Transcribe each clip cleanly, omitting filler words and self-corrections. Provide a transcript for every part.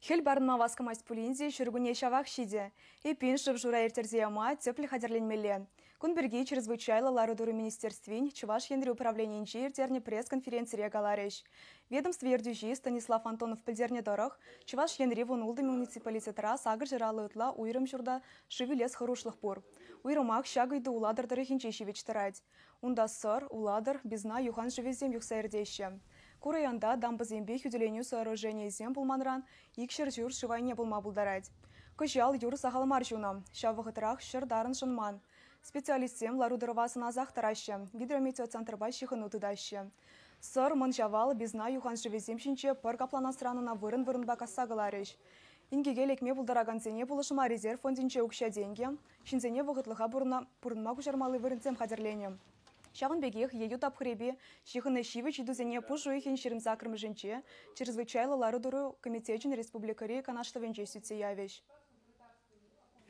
Хӗл парӑнма васкамасть пулин те ҫуркунне ҫавах ҫитӗ. Эппин, шыв-шура ирттерсе яма тӗплӗ хатӗрленмелле. Кун пирки Чрезвычайлӑ лару-тӑру министерствин Чӑваш Енри управленийӗнче ирттернӗ пресс-конференцире каларӗҫ. Ведомство ертӳҫи Станислав Антонов пӗлтернӗ тӑрӑх, Чӑваш Енри 16 муниципалитетра 850 ытла уйрӑм ҫурта шыв илес хӑрушлӑх пур. Уйрӑмах ҫак ыйту Улатӑр тӑрӑхӗнче ҫивӗч тӑрать. Унта Сӑр, Улатӑр, Безна юхан шывӗсем юхса иртеҫҫӗ. Ку районта дамбӑсемпе хӳтӗленӳ сооруженийӗсем пулманран 200 ҫурт шыв айне пулма пултарать. Кӑҫал юр сахал мар ҫунӑ, ҫав вӑхӑтрах ҫӗр тарӑн шӑнман. Специалистсем лару-тӑрӑва сӑнасах тӑраҫҫӗ, гидрометеоцентрпа ҫыхӑну тытаҫҫӗ. Сӑр, Мӑн Ҫавал, Безна юхан шывӗсем ҫинче пӑр капланасран ӑна вырӑн-вырӑнпа касса кӑларӗҫ. Инкеке лекме пултаракансене пулӑшма резерв фондӗнче укҫа-тенкӗ, ҫынсене вӑхӑтлӑха пурӑнма куҫармалли вырӑнсем хатӗрленӗ. Ҫавӑн пекех ейӳ тапхӑрӗпе ҫыхӑннӑ ҫивӗч ыйтусене пуш уйӑхӗн 28-мӗшӗнче Чрезвычайлӑ лару-тӑру комитечӗн республикӑри канашлӑвӗнче сӳтсе явӗҫ.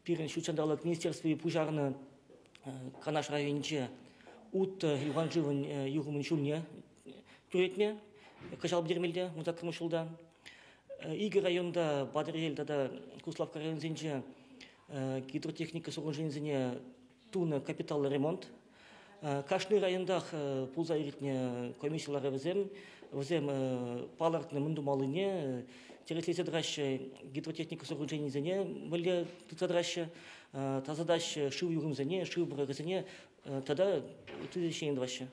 Пирӗн ҫут ҫанталӑк министерстви пуҫарнӑ Канаш районӗнче ут юханшывӑн юхӑмӗн ҫулне тӳретме кӑҫал пӗтермелле 18-мӗш ҫулта. Икӗ районта, Патӑрьел тата Куславкка районсенче гидротехника сооруженийӗсене тунӑ капиталлӑ ремонт. Кашни районтах пулса иртнӗ комисси ларӑвӗсем, вӗсем палӑртнӑ мӗн тумаллине тӗрӗслесе тӑраҫҫӗ, гидротехника сооруженийӗсене мӗнле тытса тӑраҫҫӗ, тасатаҫҫӗ шыв юхӑмсене, шыв пӑрӑхӗсене тата ытти ӗҫсене тӑваҫҫӗ.